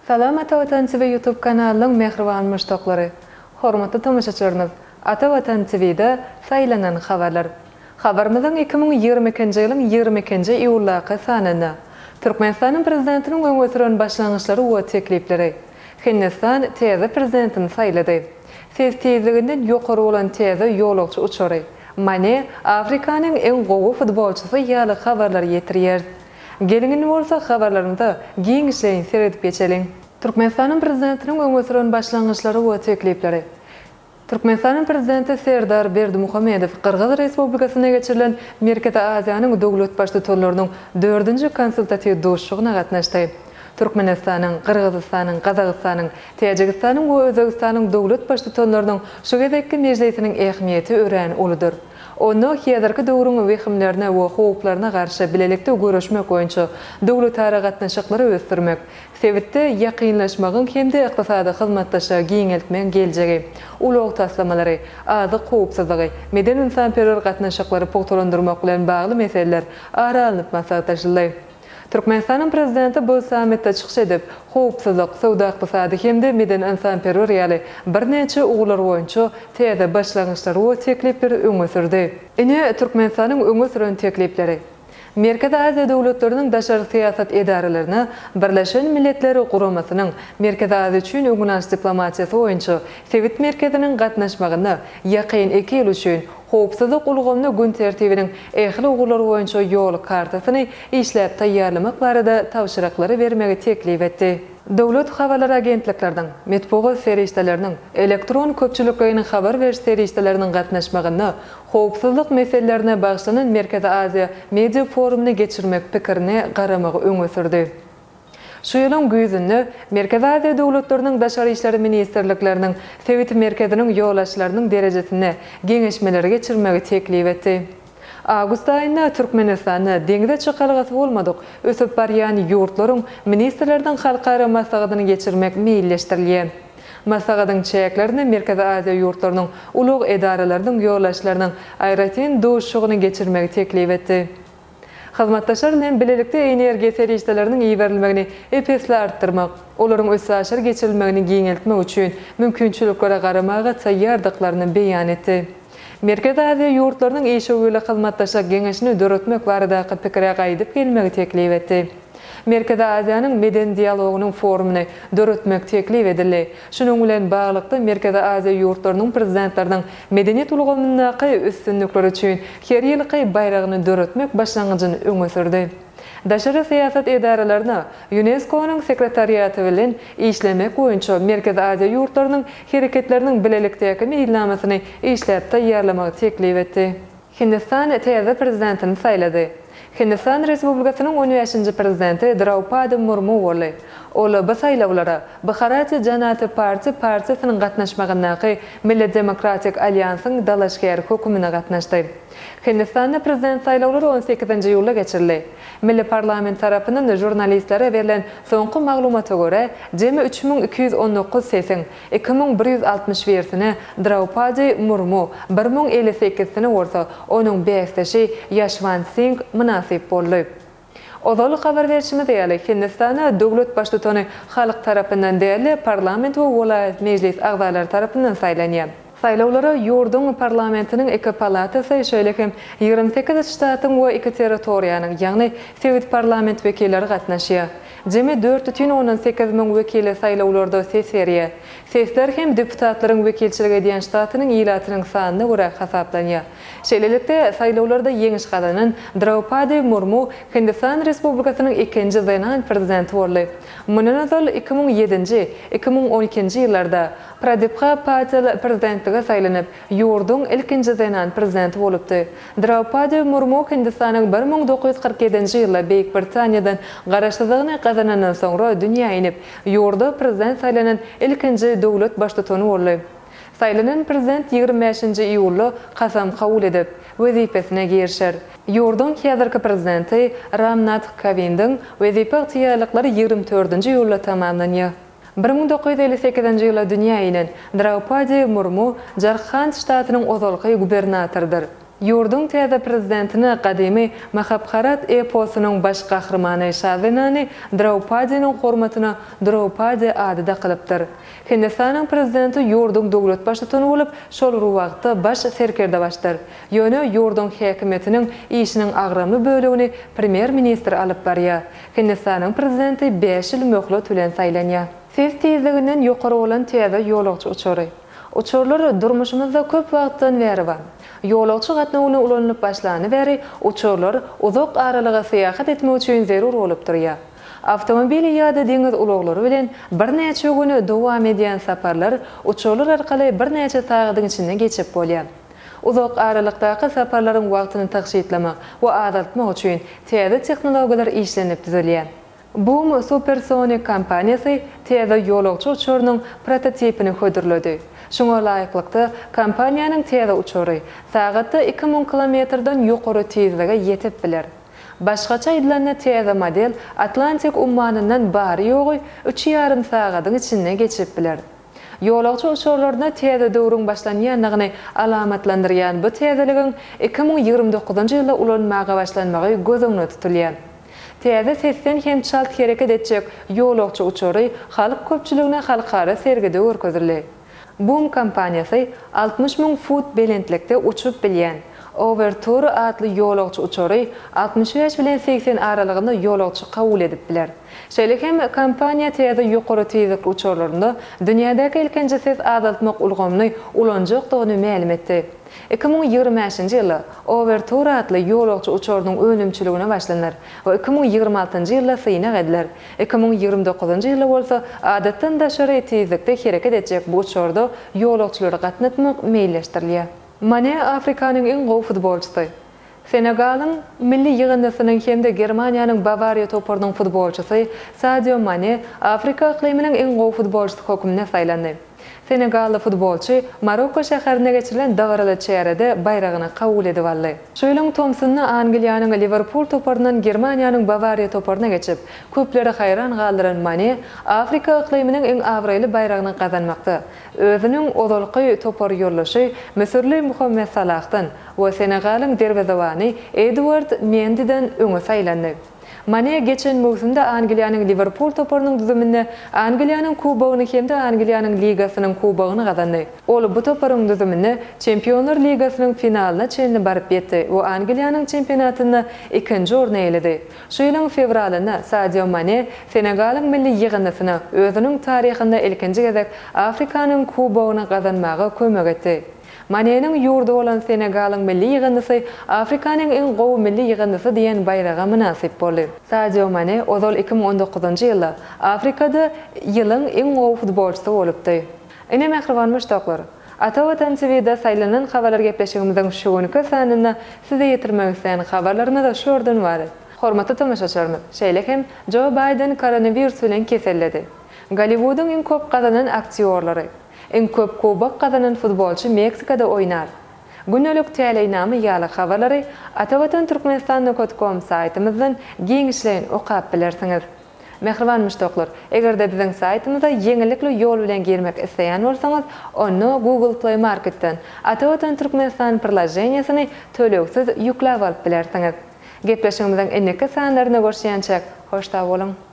Salam Ata Watan TV YouTube kanalynyň mähriban muşdaklary! Hormatly tomaşaçylarymyz, Ata Watan TV-de saýlanan habarlar. Habarymyzyň 2022-nji ýylyň 22-nji iýuldaky sanynda Türkmenistanyň Prezidentiniň öňe süren başlangyçlary we teklipleri, Hindistan täze Prezidentini saýlady. Ses tizliginden ýokary bolan täze ýolagçy uçary, Mane, Afrikanyň iň gowy futbolçysy ýaly habarlary ýetirýäris. Geliň indi bolsa habarlarymyza giňişleýin seredip geçeliň. Türkmenistanyň Prezidentiniň öňe süren başlangyçlary we teklipleri. Türkmenistanyň Prezidenti Serdar Berdimuhamedow Gyrgyz Respublikasynda geçirilen Merkezi Aziýanyň döwlet Baştutanlarynyň dördünji konsultatiw duşuşygyna gatnaşdy. Türkmenistanyň, Gyrgyzystanyň, Gazagystanyň, Täjigistanyň we Özbegistanyň döwlet Baştutanlarynyň şu gezekki mejlisiniň ähmiýeti örän uludyr. Onda häzirki döwrüň wehimlerine we howplaryna garşy bilelikde göreşmek boýunça döwletara gatnaşyklary ösdürmek, sebitde ýakynlaşmagyň hem-de ykdysady hyzmatdaşlygy giňeltmegiň geljegi, ulag taslamalary, azyk howpsuzlygy, medeni-ynsanperwer gatnaşyklary pugtalandyrmak bilen bagly meseleler ara alnyp maslahatlaşyldy. Türkmenistanyň Prezidenti bu sammitde çykyş edip, howpsuzlyk, söwda-ykdysady hem-de medeni-ynsanperwer ýaly birnäçe ugurlar boýunça täze başlangyçlary we teklipleri öňe sürdi. Ine, Türkmenistanyň öňe süren teklipleri. Merkezi Aziýa döwletleriniň daşary syýasat edaralaryna Birleşen Milletler Guramasynyň Merkezi Aziýa üçin öňüni alyş diplomatiýasy boýunça sebit merkeziniň gatnaşmagynda ýakyn iki ýyl üçin howpsuzlyk ulgamyna gün tertibiniň ähli ugurlary boýunça ýol kartasyny işläp taýýarlamak barada tabşyryklary bermegi teklip etdi. Döwlet habarlar agentlikleriniň, metbugat serişdeleriniň, elektron köpçülikleýin habar beriş serişdeleriniň gatnaşmagynda howpsuzlyk meselelerine bagyşlanan Merkezi Aziýa media forumyny geçirmek pikirine garamagy öňe sürdi. Şu ýylyň güýzünde Merkezi Aziýa döwletleriniň daşary işler ministrlikleriniň sebit merkeziniň ýolbaşçylarynyň derejesinde geňeşmeleri geçirmegi teklip etdi. Awgust aýynda Türkmenistanda deňze çykalgasy bolmadyk ösüp barýan ýurtlaryň ministrleriniň halkara maslahatyny geçirmek meýilleşdirilýär. Maslahatyň çäklerinde Merkezi Aziýa ýurtlarynyň ulag edaralarynyň ýolbaşçylarynyň aýratyn duşuşygyny geçirmegi teklip etdi. Hyzmatdaşlar bilen bilelikde energiýa serişdeleriniň iberilmegini ep-esli artdyrmak, olaryň üstaşyr geçirilmegini giňeltmek üçin mümkinçiliklere garamaga taýýardyklaryny beýan etdi. Merkezi Aziýa ýurtlarynyň işewürlik hyzmatdaşlyk geňeşini döretmek baradaky pikire gaýdyp gelmegi teklip etdi. Merkezi Aziýanyň medeni dialogynyň forumyny döretmek teklip edildi. Şunuň bilen baglylykda, Merkezi Aziýa ýurtlarynyň Prezidentleriniň medeniýet ulgamyndaky üstünlikleri üçin her ýylky baýragyny döretmek başlangyjyny öňe sürdi. Daşary syýasat edaralaryna ÝUNESKO-nyň Sekretariaty bilen işlemek boýunça Merkezi Aziýa ýurtlarynyň hereketleriniň bilelikdäki meýilnamasyny işläp taýýarlamagy teklip etdi. Hindistan täze prezidentini saýlady. Hindistan Respublikasynyň on bäşinji prezidenti Draupadi Murmu boldy. Ol bu saýlawlara Bharatiya Janata Party partiýasynyň gatnaşmagyndaky Milli demokratik alýansyň dalaşgäri höküminde gatnaşdy. Hindistanda prezident saýlawlary on sekizinji iýulda geçirildi. Milli parlament tarapyndan žurnalistlere berlen soňky maglumata görä, jemi 3219 sesiň 2161-sine Draupadi Murmu, bir müň elli sekizisine bolsa onuň bäsdeşi Ýaşwant Singh mynasyp boldy. Ozal habar berşimiz ýaly, Hindistanda döwlet baştutany halk tarapyndan däl-de, parlament we welaýat mejlis agzalary tarapyndan saýlanýar. Saýlawlara ýurduň parlamentiniň iki palatasy, şeýle hem 28 ştatyň we iki territoriýanyň, ýagny sebit parlament wekilleri gatnaşýar. Jemi 4,8 müň wekili saýlawlarda ses berýär. Sesler hem deputatlaryň wekilçilik edýän ştatynyň ilatynyň sanyna görä hasaplanýar. Şeýlelikde, saýlawlarda ýeňiş gazanan Draupadi Murmu Hindistan Respublikasynyň ikinji zenan prezidenti boldy. Mundan ozal 2007-nji, 2012-nji ýyllarda Pradipha Patil prezidentlige saýlanyp, ýurduň ilkinji zenan prezidenti bolupdy. Draupadi Murmu Hindistanyň 1947-nji ýylda Beýik Britaniýadan garaşsyzlygyny gazanandan soňra dünýä inip, ýurda prezident saýlanan ilkinji döwlet baştutany boldy. Saýlanan prezident 25-nji iýulda kasam kabul edip, wezipesine girişer. Ýurduň häzirki prezidenti Ram Nath Kowindiň wezipe ygtyýarlyklary 24-nji iýulda tamamlanýar. 1958-nji ýylda dünýä inen Draupadi Murmu Jarkhand ştatynyň ozalky gubernatorydyr. Ýurduň täze prezidentine gadymy Mahabharat eposynyň baş gahrymany şa zenany Draupadiniň hormatyna Draupadi ady dakylypdyr. Hindistanyň prezidenti ýurduň döwlet baştutany bolup, şol bir wagtda baş serkerdebaşdyr. Ýöne ýurduň häkimiýetiniň işiniň agramly bölegini premýer-ministr alyp barýar. Hindistanyň prezidenti bäş ýyl möhlet bilen saýlanýar. Ses tizliginden ýokary bolan täze ýolagçy uçary. Uçarlar durmuşymyzda köp wagtdan bäri bar. Ýolagçy gatnawyny ulanylyp başlany bäri uçarlar uzak aralyga syýahat etmek üçin zerur bolup durýar. Awtomobil ýa-da deňiz ulaglary bilen birnäçe gün dowam edýän saparlar uçarlar arkaly birnäçe sagadyň içinde geçip bolýar. Uzak aralykdaky saparlaryň wagtyny tygşytlamak we azaltmak üçin täze tehnologiýalar işlenip düzülýär. Boom Supersonic kompaniýasy täze ýolagçy uçarynyň prototipini hödürledi. Şuňa laýyklykda, kompaniýanyň täze uçary sagatda 2000 kilometrden ýokary tizlige ýetip biler. Başgaça aýdylanda, täze model Atlantik ummanyndan bary-ýogy üç ýarym sagadyň içinde geçip biler. Ýolagçy uçarlarynda täze döwrüň başlanýandygyny alamatlandyrýan bu täzeligiň 2029-njy ýylda ulanmaga başlanmagy göz öňünde tutulýar. Täze sesden hem çalt hereket etjek ýolagçy uçary halk köpçüligine halkara sergide görkezildi. Boom kompaniýasy 60 müň fut belentlikde uçup bilýän Overture atly ýolagçy uçary 65 bilen 80 aralygynda ýolagçy kabul edip biler. Şeýle hem kompaniýa täze ýokary tizlikli uçarlarynda dünýädäki ilkinji ses azaltmak ulgamyny ulanjakdygyny mälim etdi. 2025-nji ýylda Overture atly ýolagçy uçarynyň önümçiligine başlanar we 2026-njy ýylda synag ediler. 2029-njy ýylda bolsa adatdan daşary tizlikde hereket etjek bu uçarda ýolagçylary gatnatmak meýilleşdirilýär. Mane Afrikanyň iň gowy futbolçysy. Senegalyň milli ýygyndysynyň hem-de Germaniýanyň Bawariýa toparynyň futbolçysy Sadio Mane Afrika yklymynyň iň gowy futbolçysy hökmünde saýlandy. Senegally futbolçy Marokko şäherinde geçirilen dabaraly çärede baýragyny kabul edip aldy. Şu ýylyň tomsunda Angliýanyň Liwerpul toparyndan Germaniýanyň Bawariýa toparyna geçip, köpleri haýran galdyran Mane Afrika yklymynyň iň abraýly baýragyny gazanmakda özüniň ozalky topar ýoldaşy müsürli Muhammed Salahdan we Senegalyň derwezebany Eduard Mendiden öňe saýlandy. Mane geçen möwsümde Angliýanyň Liwerpul toparynyň düzüminde Angliýanyň Kubogyny hem-de Angliýanyň Ligasynyň Kubogyny gazandy. Ol bu toparyň düzüminde Çempionlar ligasynyň finalyna çenli baryp ýetdi we Angliýanyň çempionatynda ikinji orny eýeledi. Şu ýylyň fewralynda Sadio Mane Senegalyň milli ýygyndysyna özüniň taryhynda ilkinji gezek Afrikanyň Kubogyny gazanmaga kömek etdi. Maneniň ýurdy bolan Senegalyň milli ýygyndysy Afrikanyň iň gowy milli ýygyndysy diýen baýraga mynasyp boldy. Sadio Mane ozal 2019-njy ýylda Afrikada ýylyň iň gowy futbolçysy bolupdy. Ine mähriban muşdaklar, Ata Watan TVde saýlanan habarlar gepleşigimiziň şu günki sanynda size ýetirmek isleýän habarlarymyz şulardan ybarat. Hormatly tomaşaçylarymyz, şeýle hem Jo Baýden koronawirus bilen keselledi. Golliwudyň iň köp gazanan aktýorlary. Iň köp kubok gazanan futbolçy Meksikada oýnar. Gündelik täleýnama ýaly habarlary Atavatan Türkmenistan nokat kom saýtymyzdan giňişleýin okap bilersiňiz. Mähriban muşdaklar, eger-de biziň saýtymyza ýeňillikli ýol bilen girmek isleýän bolsaňyz, onda Google Play Marketden Atavatan Türkmenistan priloženiýesini tölegsiz ýükläp alyp bilersiňiz. Gepleşigimiziň indiki sanlarynda görüşýänçäk, hoş sag boluň!